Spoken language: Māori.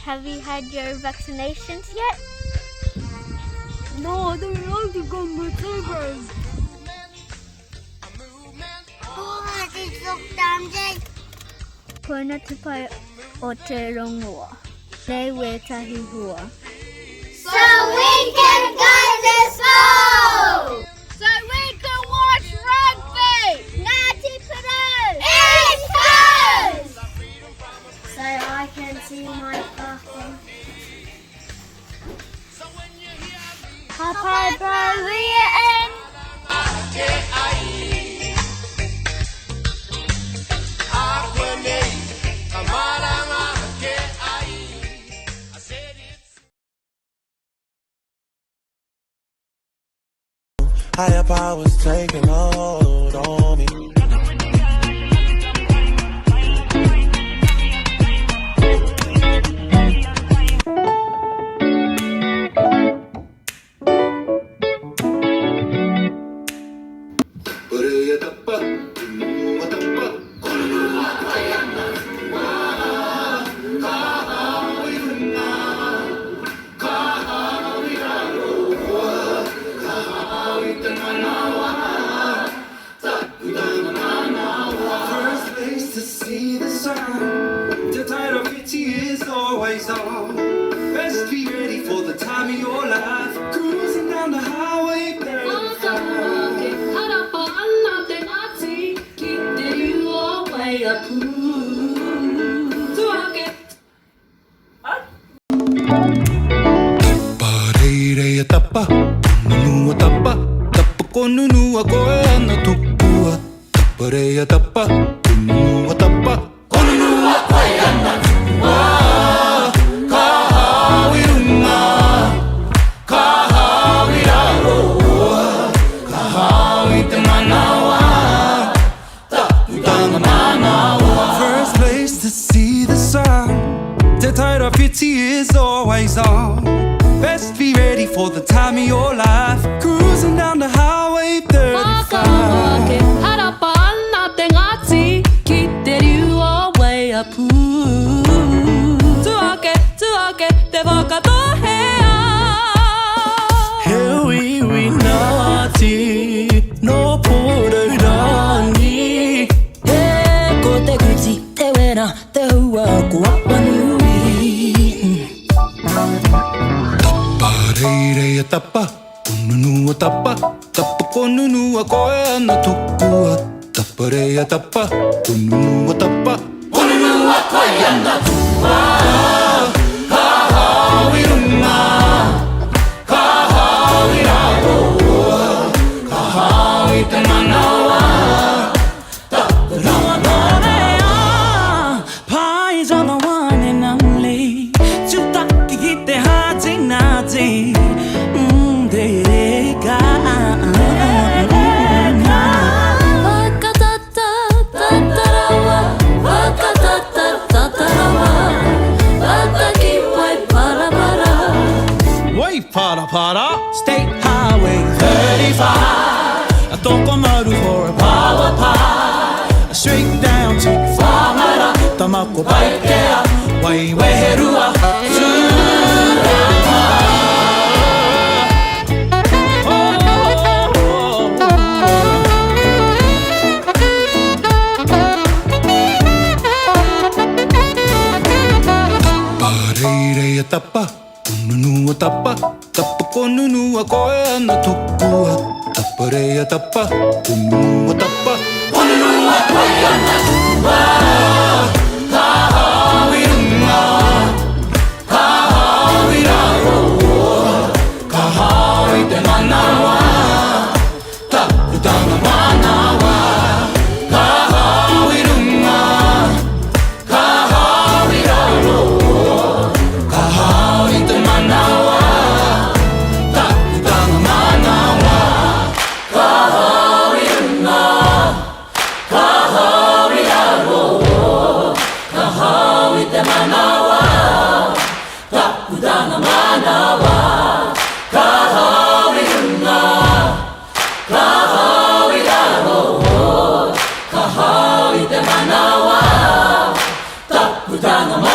Have you had your vaccinations yet? No, I don't like to go my playground. Koina te pai o te rongoa. Nei wētahi hua. So we can go to school! So we can watch rugby! Ngāti Porou! East Coast! So I can see my papa. Ka pai bro, in! Higher powers taking a hold on me. First place to see the sun. The tide of pity is always on. Best be ready for the time of your life. Cruising down the highway 35. Pareireia tapa, nunua tapa, tapa konunua koe ana tukua. Tapareia tapa, nunua tapa, konunua koe ana tukua. Ka hau i runga, ka hau i raro, ka hau i te manawa, taputanga manawa. First place to see the sun. The tide of pity is always on. Best be ready for the time of your life. Cruising down the highway 35. Harapa ana te ngati ki te riu o Waiapu. Tuake, tuake, te whakatōhea. He uiui nāti, nō Porourangi. He ko te kuti, te wera, te hua, ko Apanui. Tapareireia tapa, konunua tapa, tapa konunua koe ana tukua. Tapareia tapa, konunua tapa, konunua koe ana tukua. Ka hau i runga, ka hau i raro, ka hau i te manawa. Rua Pies are the one and only. Tutaki ki te hāti nāti. Te reka. Whakatata, tatarawa, whakatata, tatarawa, whakaki wai parapara. Wai para para, State Highway 35. A Tokomaru for a power pie. Straight down to Whangara, Tamako Paikea, Waiweherua, Tūranga. Oh, oh, Pareireia tapa, konunua tapa, tapa konunua koe ana tukua. Tapareia tapa, konunua tapa, konunua koe ana tukua. Ka hau i runga, ka hau i raro, ka hau i te manawa, taputanga manawa. Ka hau i runga, ka hau i raro, ka hau i te manawa, taputanga manawa. Ka hau i runga, ka hau i raro, ka hau i te manawa, taputanga manawa. Ka hau i runga, ka hau i raro, ka hau i te manawa, taputanga manawa.